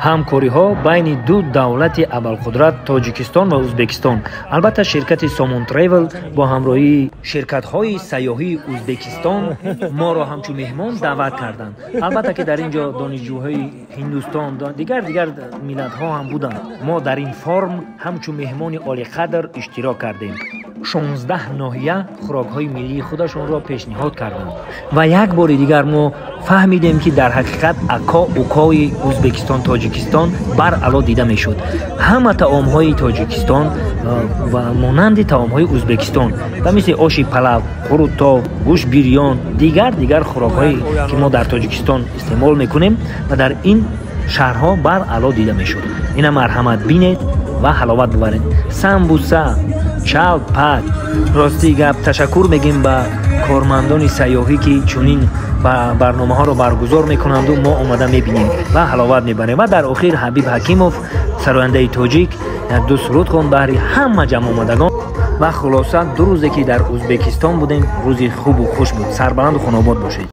Ҳамкориҳо байни ду давлати абарқудрат, Тоҷикистон ва Ӯзбекистон. Албатта, ширкати Сомон Тревел бо ҳамроҳии ширкатҳои сайёҳии Ӯзбекистон моро ҳамчун меҳмон даъват карданд. Албатта, ки дар ин ҷо донишҷӯҳои Ҳиндустон, дигар дигар миллатҳо ҳам буданд. Мо дар ин форум ҳамчун меҳмони олиқадр иштирок кардем. 16 ноҳия хӯрокҳои миллии худашонро пешниҳод карданд ва як бори дигар мо фаҳмидем, ки дар ҳақиқат ако укои Ӯзбекистон, Тоҷикистон баръало дида мешуд. Ҳама таомҳои Тоҷикистон ва монанди таомҳои Ӯзбекистон ва мисли оши палав, қурутоб, гӯшт бирён, дигар дигар хӯрокҳое, ки мо дар Тоҷикистон истеъмол мекунем, ва дар ин шаҳрҳо баръало дида мешуд. Ина марҳамат, бинед ва ҳаловат бибаред. Самбуса, чалпак. Рости гап, ташаккур мегӯем ба кормандони сайёҳӣ, ки чунин ба барномаҳоро баргузор мекунанду мо омада мебинем ва ҳаловат мебарем. Ва дар охир Ҳабиб Ҳакимов, сарояндаи тоҷик, як ду суруд хонд баҳри ҳама ҷамъомадагон. Ва хулоса, 2 рӯзе, ки дар Ӯзбекистон будем, рӯзи хубу хуш буд. Сарбаланду хонобод бошед.